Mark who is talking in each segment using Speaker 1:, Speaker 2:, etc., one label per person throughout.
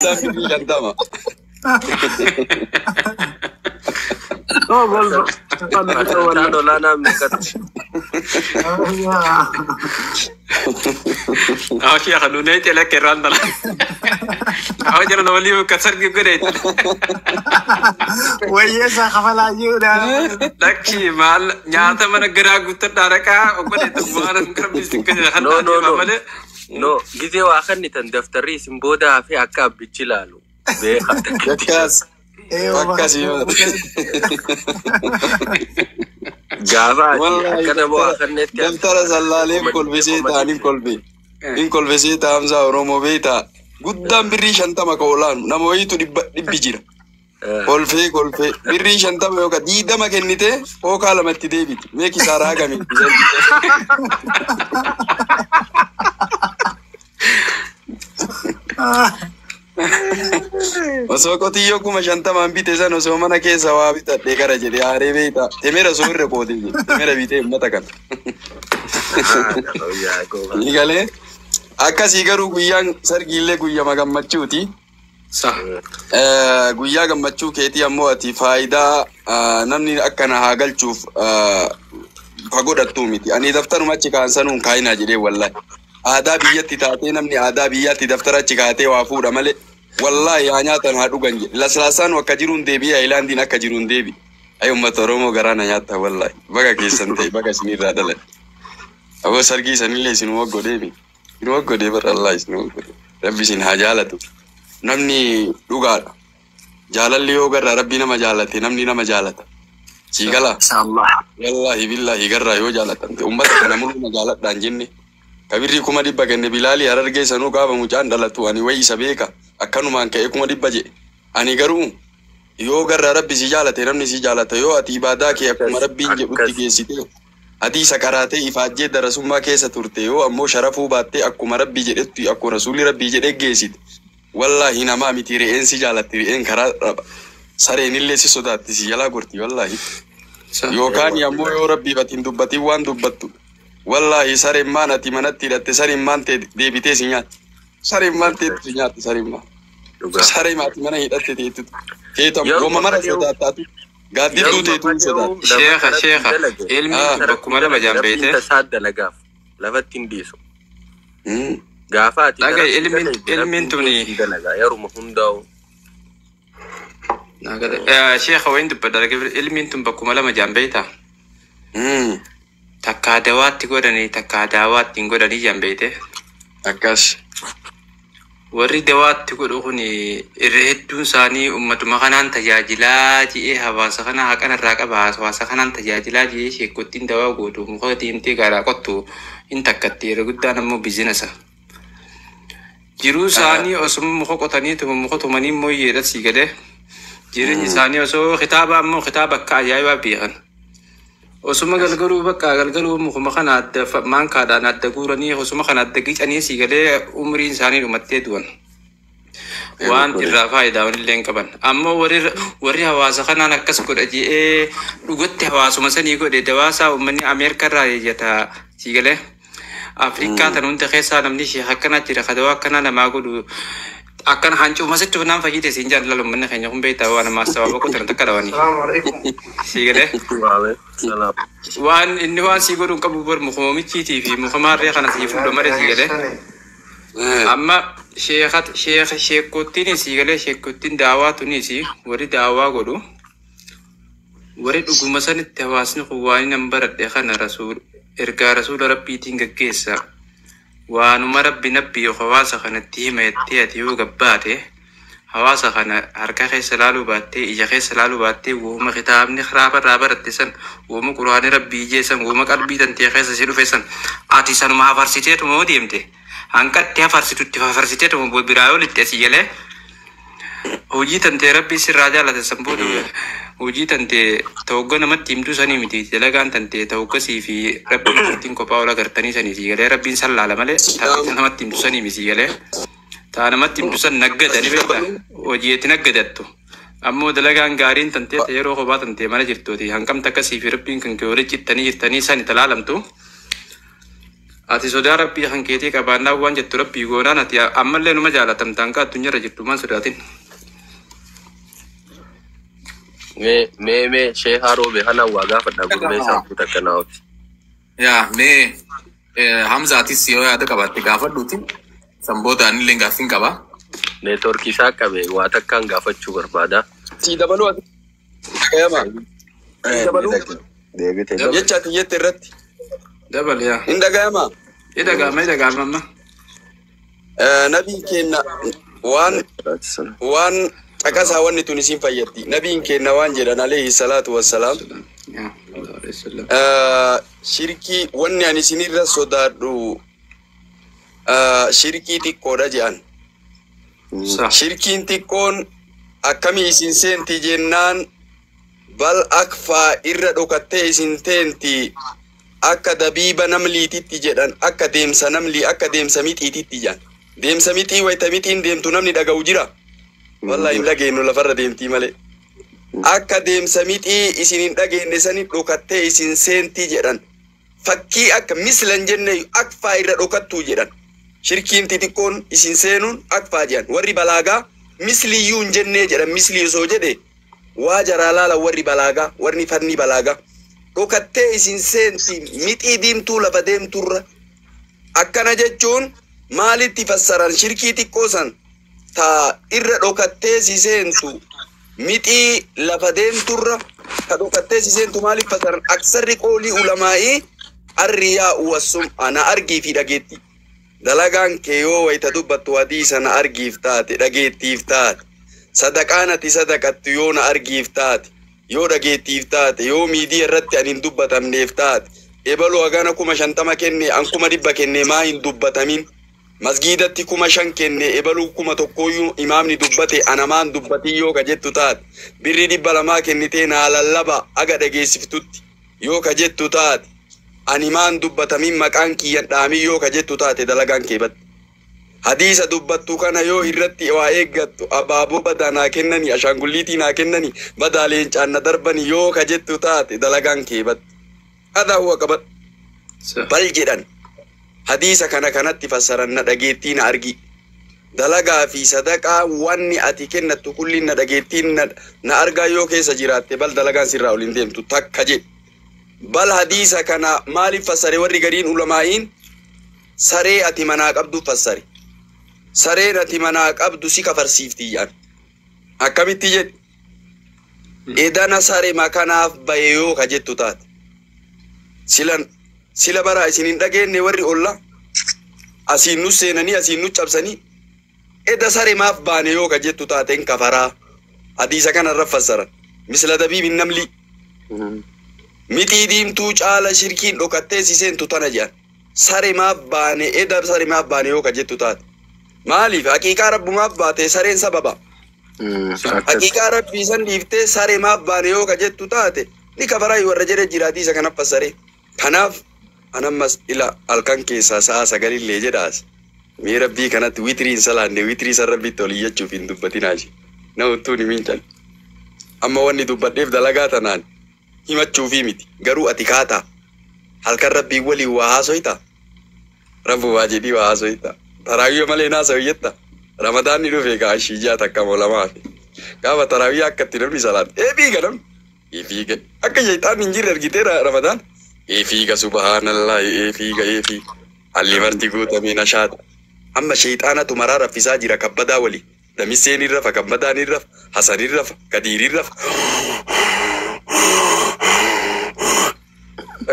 Speaker 1: Guddaan birrii 50.
Speaker 2: Parsantaan olaanaa meeqatti?
Speaker 3: Aw sheekha nu nee cele kerran dala. Aw jara na wali ka sargi gode.
Speaker 4: Wayyeessaa kafalaa jiruudha.
Speaker 3: Lakki maal nyaata mana garaa guuttadhaa dhaqaa oggole waan rabbi kan
Speaker 2: No, no, no.
Speaker 3: malee.
Speaker 2: No, gizee waa kennitan daftarri isin booda hafee akka abbichi ilaalu. Beekaa.
Speaker 1: Akkas. Akkasii yoo.
Speaker 2: Gaafa ati
Speaker 1: Wallahi
Speaker 2: akka nama waa kennetti
Speaker 1: daftara sallaalee kolfisee ta'an hin kolfe. Hin kolfisee ta'amsaa Oromoo beektaa. Guddaan birrii 50 ka olaanu nama wayiitu dhibbi jira. Kolfee kolfee birrii 50 yookaan 20 kennitee hookaa lamatti deebiti. Mee kisaaraa hagamii? Osoo qotiyyoo 50,000 bite san osoo mana keessa waa bitadhee gara jedhee aaree beektaa. Temera osoo irra qootee jedhe. Temera bitee uummata kana. Ni galee akkasii garuu guyyaan sargiillee guyyama gammachuuti.
Speaker 3: Sa.
Speaker 1: Guyyaa gammachuu keetii ammoo ati faayidaa namni akkana haa galchuuf ka godhattuu miti. Ani daftaruma achi kaansanuun kaayinaa jedhee wallahi. Aadaa biyyatti taatee namni aadaa biyyaatti daftara achi kaatee waa fuudha malee wallahi haa nyaatan haa dhugan jedhe. Laslaassaan akka jiruun deebi'e Haayilaandiin akka jiruun deebi'e. Ay uummata Oromoo garaa na nyaata wallahi. Baga keessan ta'e baga isinirraa dhalate. Aboo sargii isinillee isinuma godhee isinuma godhee bara Allah isinuma godhee. Rabbi isin haa jaalatu. Namni dhugaadha. Jaalalli yoo garraa rabbi nama jaalate namni nama jaalata. Sii galaa?
Speaker 4: Inshallah.
Speaker 1: Wallahi billahi garraa yoo jaalatan uummata kana mul'uma jaaladhaan jenne. Kabirri 100,000 kenne Bilaalii Harargee sanuu gaafa mucaan dhalatu ani wayi isa beeka akkanumaan ka'ee 100,000 jedhe. Ani garuu yoo garraa rabbi si jaalate namni si jaalata yoo ati ibaadaa kee akkuma rabbiin jedhutti geessite hadiisa qaraatee ifaajjee darasummaa keessa turte yoo ammoo sharafuu baattee akkuma rabbi jedhetti akkuma rasuulli rabbii jedhee geessite. Wallahi namaa miti re'een si jaalatti re'een karaa sareenillee si sodaatti si jalaa gorti wallahi. Yookaan ammoo yoo rabbiif ati hin dubbatin waan dubbattu wallahi sareen maan ati manatti hidhatte sareen maan deebitee si nyaatti. Sareen maan teetu si nyaatti sareen maan. Sareen ati mana hidhatte teetu. Teetu goma mara sodaattaatu. Gaaddidduu teetu hin sodaatti.
Speaker 3: Sheekha sheekha ilmi bakkuma lama jaan beeyte.
Speaker 2: Tasaa dalagaaf lafatti hin dhiisu. Gaafa ati
Speaker 3: Dhaga'i ilmiin tuni.
Speaker 2: dalagaa yeruma hundaa'u.
Speaker 3: Sheekha wayin dubbadha ilmiin tun bakkuma lama jaan beeyta. Takkaa dawaatti godhanii takkaa daawaatti hin godhanii jaan beeyte.
Speaker 1: Akkas.
Speaker 3: Warri dawaatti godhu kun irra hedduun isaanii uummatuma kanaan tajaajilaa ji'ee hawaasa kana haqan irraa qaba hawaasa kanaan tajaajilaa ji'ee sheekottiin dawaa gootu muka deemtee garaa qottu hin takkatti irra guddaan ammoo biizinasa. Jiruu isaanii osoo muka qotanii tuma muka tumanii immoo yeedha sii galee jireenyi isaanii osoo kitaaba ammoo kitaaba akka ajaa'ibaa beekan. Osuma galgaluu bakka galgaluu mukuma kana adda maankaadhaan adda guuranii osuma kana adda qicanii sii galee umriin isaanii dhumattee du'an. Waan irraa faayidaa illee hin qaban. Ammoo warri hawaasa kanaan akkas godha je'ee dhugatti hawaasuma sanii godhe dawaasaa uummanni Ameerikaa irraa eeyyata sii galee. Afrikaa tan hunda keessaa namni ishee akkanaa jira kadawaa akkanaa namaa godhu akkana hancuma sitti naan fayyite siin jaalala uummanni keenya kun beektaa waan ammaa sababa qotan takka dhabanii. Sii galee. Waan inni waan sii godhu hin qabu bar mukuma michiitii fi mukuma kana sii fuudha malee sii galee. Amma sheekat sheeka sheekottiin sii galee sheekottiin daawaa tunis warri daawaa godhu warri dhuguma sanitti hawaasni kun waan nan baradhe kana rasuul ergaa rasuula rabbiitiin gaggeessa. Waanuma rabbi nabbi hawaasa kanatti hima jettee ati yoo gabbaate hawaasa kana harka keessa laaluu baattee ija keessa laaluu baattee wooma kitaabni kiraaba irraa baratte san wooma quraanii rabbii ijee san wooma qalbii tantee keessa si dhufe san ati sanuma hafarsiteetuma yoo deemte hanqatti hafarsitutti hafarsiteetuma biraa yoo lixxe asii galee hojii tantee rabbii sirraa jaalate san booda hojii tantee ta'ugga namatti himtuu sanii miti dalagaan tantee ta'uggasii fi rabbiin ittiin kophaa ol agartanii sanii sii galee rabbiin san laala malee ta'a namatti himtu sanii miti sii galee ta'a namatti himtu san naggadani beektaa hojii itti naggadattu ammoo dalagaan gaariin tantee ta yeroo kophaa tantee mana jirtuuti hanqamta akkasii fi rabbiin kan kee walitti cittanii jirtanii sani talaalamtu. Ati sodaa rabbii kan keetii qabaannaa waan jettu rabbii goonaan ati ammallee numa jaalatamta hanga addunyaarra jirtu maan sodaatin.
Speaker 2: Mee mee mee sheekaa roobe kana waa gaafadha gurmee isaa fuuta akkanaati.
Speaker 5: Yaa mee Hamzaatis yoo yaada qabaatte gaafadhuuti. San booda anillee gaaffiin qaba.
Speaker 2: Neetworkii isaa qabe waa takkaan gaafachuu barbaada.
Speaker 1: Sii dabaluu ati. Dhagayama. Sii dabaluu.
Speaker 6: Deebite.
Speaker 1: Jecha ati jette irratti.
Speaker 3: Dabal yaa.
Speaker 1: Hin dhagayama.
Speaker 3: Idagaama idagaama amma.
Speaker 1: Nabiin keenya waan waan caqasaa wanni tun isin fayyaddi. Nabiin keenya waan jedhan alayhi salaatu wassalaam.
Speaker 3: Yaa. Sallallahu alaihi wasallam.
Speaker 1: Shirkii wanni ani isinirra sodaadhu shirkii xiqqoodha jedhan.
Speaker 3: Sa.
Speaker 1: Shirkiin xiqqoon akkamii isin seenti jennaan bal akfaa irra dhokattee isin teenti akka dabiiba namliititti jedhan akka deemsa namlii akka deemsa mixiititti jedhan. Deemsa mixii wayita mixiin deemtu namni dhaga'u jira. Wallahi hin dhageenyu lafarra deemtii malee. Akka deemsa mixii isin hin dhageenye sani dhokattee isin seentii jedhan. Fakkii akka mislan jenne akfaa irra dhokattuu jedhan. Shirkiin xixiqqoon isin seenuun akfaa jedhan. Warri balaagaa misliyyuu hin jennee jedhan mislii osoo jedhe waa jaraa laala warri balaagaa warri fanni balaagaa. Dhokattee isin seenti mixii diimtuu lafa deemturra. Akkana jechuun maalitti fassaran shirkii xiqqoo san ta irra dhokattee si seentu mixii lafa deemturra ta dhokattee si seentu maaliif fassaran aksarri qoolii ulamaa'ii arriyaa wassum ana argii fi dhageetti. Dalagaan kee yoo wayita dubbattu hadiisa na argiif taate dhageettiif taate sadaqaan ati sadaqattu yoo na argiif taate yoo dhageettiif taate yoo miidiyaa irratti ani hin dubbatamneef taate ebaluu hagana 50,000 kenne an 100,000 kenne maa hin dubbatamin masgiidatti 5,000 kenne ebaluu 1,000 imaamni dubbate anamaan dubbatin yoo ka jettu taate birri 200 kennitee naa lallaba aga dhageessiftutti yoo ka jettu taate ani maan dubbatamin maqaan kiyyan dhaamin yoo ka jettu taate dalagaan kee badde. Hadiisa dubbattu kana yoo irratti waa eeggattu abaaboo badaa naa kennani ashaangulliitii naa kennani badaa leencaan na darbani yoo ka jettu taate dalagaan kee badde. Adaa huwa qabadhu.
Speaker 3: Sa.
Speaker 1: Bal jedhan hadiisa kana kanatti fassaran na dhageettii na argi. Dalagaa fi sadaqaa wanni ati kennattu kulliin na dhageettiin na argaa yoo keessa jiraatte bal dalagaan sirraa ol hin deemtu takka jedhe. Bal hadiisa kana maaliif fassare warri gariin ulamaa'iin saree ati manaa qabdu fassare. Sareen ati manaa qabdu si kafarsiifti jedhan. Akkamitti jedhe? Edana saree makanaaf bahe yoo ka jettu taate. Sila bara isin hin dhageenye warri olla asiin nu seenanii asiin nu cabsanii eda saree maaf baane yoo ka jettu taate hin kafaraa. Hadiisa kanarra fassaran. Misla dabiibin namli. Mixii diimtuu caala shirkiin dhokattee si seentu tana jedhan. Saree maaf baane eda saree maaf baane yoo ka jettu taate. Maaliif haqiiqaa rabbumaaf baate sareen sababa. Haqiiqaa rabbii san dhiiftee saree maaf baane yoo ka jettu taate ni kafaraa warra jedhe jira hadiisa kana fassaree. Kanaaf anammas ila halkan keessaa sa'a 9 jedhaas. Mee rabbii kanatti witrii hin salaanne witrii san rabbitti ol iyyachuuf hin dubbatinaa ishee. Na uttuun himin cal. Amma wanni dubbadheef dalagaa tanaan himachuufii miti. Garuu ati kaataa. Halkan rabbii waliin waa haasoyta. Rabbu waa jedhii waa haasoyta. Taraawiyyoo malee naasa'u jetta. Ramadaanni dhufe gaa ishii takka moo lamaa fi. Gaafa taraawiyyaa akka itti namni salaatu. Ee fiiga namni. Ee fiiga. Akka shayxaan hin jirre argitee Ramadaan. Ee fiiga subhaanallah ee fiiga ee fiiga. Halli marti guutamee nashaata. Amma shayxaanatu maraa raffisaa jira kabbadaa wali. Damisseen hin rafa, kabbadaan hin rafa, Hasan hin rafa, Kadiir hin rafa.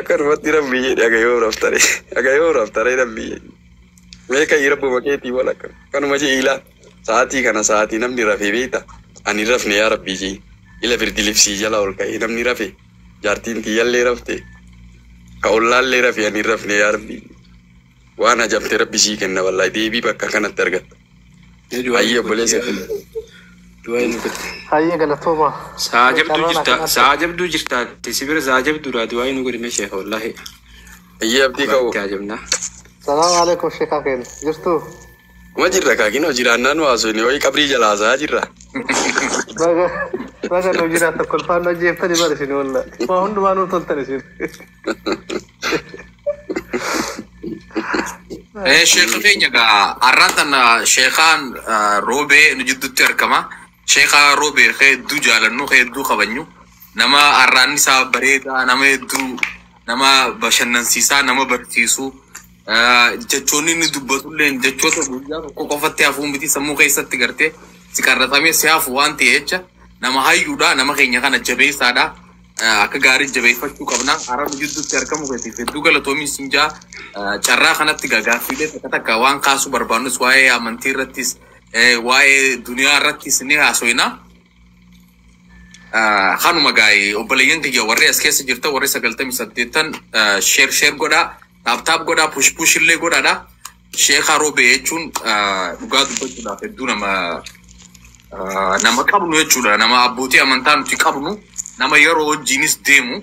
Speaker 1: Akkanumatti rabbi jedhe agayoo raftare. Agayoo raftare rabbi jedhe. Mee ka'ii rabbuma keetii wal akka. Kanuma jee ilaa. Sa'aatii kana sa'aatii namni rafee beekta. Ani hin rafne yaa rabbii jee. Ila firdi libsii jala ol ka'ee namni rafe. Jaartiin tiyyallee rafte. Ka ollaallee rafe ani hin rafne yaa rabbii. Waan ajamte rabbi sii kenna wallahi deebii bakka kanatti argatta. Ayyee obboleessa.
Speaker 3: Du'aa nu godhe.
Speaker 4: Hayyee galatooma.
Speaker 3: Saa jabduu jirta saa jabduu jirta si bira saa jabduudha du'aa nu godhe mee sheekha wallahi.
Speaker 1: Ayyee abdii ka'u.
Speaker 3: Itti ajabna.
Speaker 4: Salaamu alaikum sheekaa keenya. Jirtuu?
Speaker 1: Kuma jirra kaakinoo jiraannaan waasuni wayii qabrii jalaa haasa'aa jirra.
Speaker 4: Baga baga nu jiraatan kolfaan nu ajjeeftani bara isin walla. Waa hundumaa nu toltan isin.
Speaker 5: Sheekha keenya gaa har'aan tana sheekaan roobee nu jidduutti argama. Sheekha roobee hedduu jaalannu hedduu kabajnu nama har'aan isaa bareedaa nama hedduu nama bashannansiisaa nama barsiisu jechoonni inni dubbatullee jechoota guyyaa tokko qofatti hafuu miti sammuu keessatti gartee si qarratamee si hafu waan ta'e jecha nama hayyuudha nama keenya kana jabeessaadha. Akka gaarii jabeeffachuu qabna. Har'a nu jidduutti argamu keetiif hedduu galatoomi siin jaa carraa kanatti gaaffiilee takka takka waan kaasuu barbaannus waa'ee amantii irrattis waa'ee duniyaa irrattis ni haasofna. Kanuma gaa'ee obboleeyyan kiyya warri as keessa jirtan warri 98 share share godhaa tap tap godhaa push push illee godhaadha. Sheekha Roobee jechuun dhugaa dubbachuudhaaf hedduu nama qabnu jechuudha. Nama abbootii amantaa nuti qabnu. Nama yeroo wajjinis deemu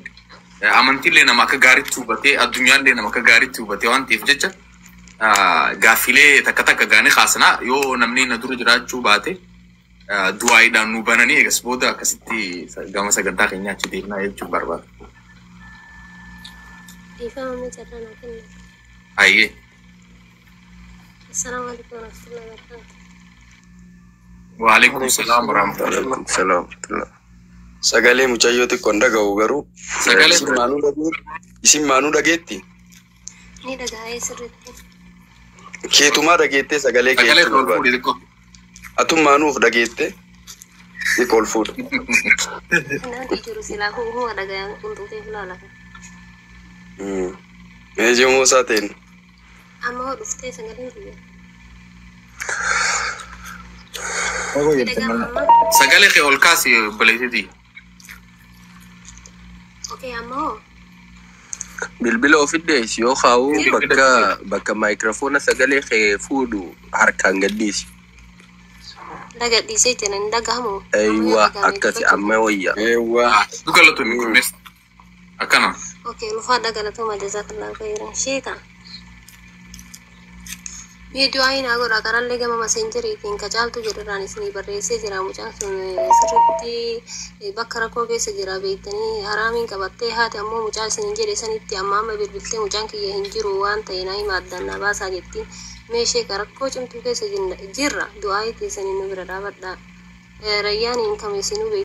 Speaker 5: amantiillee nama akka gaariitti hubatee addunyaallee nama akka gaariitti hubatee waan ta'eef jecha gaaffilee takka takka gaanii kaasnaa yoo namni na dura jiraachuu baate du'aayiidhaan nu bananii eegas booda akkasitti gama sagantaa keenyaa achi deemnaa jechuun barbaada.
Speaker 6: Dhiifama carraa naa kenna.
Speaker 5: Ayyee.
Speaker 6: Assalaamu alaikum warahmatullahi wabarakatuh.
Speaker 5: Waalaikum salaam warahmatullahi.
Speaker 2: Salaam.
Speaker 1: Sagalee mucayyoo xiqqoo hin dhaga'u garuu.
Speaker 5: Sagalee
Speaker 1: Isin maanuu dhageetti?
Speaker 6: Ni dhaga'ee sirriitti.
Speaker 1: Keetumaa dhageettee sagalee
Speaker 5: Sagalee
Speaker 1: keetu
Speaker 5: ol fuudhi xiqqoo.
Speaker 1: Atum maanuuf dhageette xiqqoo ol fuudha.
Speaker 6: Namni jiru silaa huuma dhaga'an qunxuutee ilaala.
Speaker 1: Mee jimoo isaa ta'een.
Speaker 6: Amma hoo dhuftee sagaleen kiyya.
Speaker 5: Sagalee kee ol kaasi obboleettiitii.
Speaker 6: Okei amma hoo.
Speaker 2: Bilbila ofi dhiyeessi yoo kaa'u bakka maayikiroofoona sagalee kee fuudhu harkaan gadhiisi.
Speaker 6: Dhagadhiisee jira hin dhagahamu.
Speaker 2: Eewwa akkasi amma wayya.
Speaker 1: Eewwa.
Speaker 5: Hedduu galatoomi gurmeessa. Akkana.
Speaker 6: Okei ulfaadha galatooma jazakallahu khairan. Sheeka. Viidiyoo ayinaa godha karallee gama maseenjeriitiin kacaaltu jedhurraan isinii barreessee jira mucaan sun sirriitti bakka rakkoo keessa jira beektanii haraamiin qabattee haati ammoo mucaa isiniin jedhe sanitti amma amma bilbiltee mucaan kiyya hin jiru waan ta'e naa hima addaan naa baasaa jetti. Mee sheeka rakkoo cimtuu keessa jirra du'aa keessanii nu bira dhaabadha. Rayyaaniin kam isinuu beektu.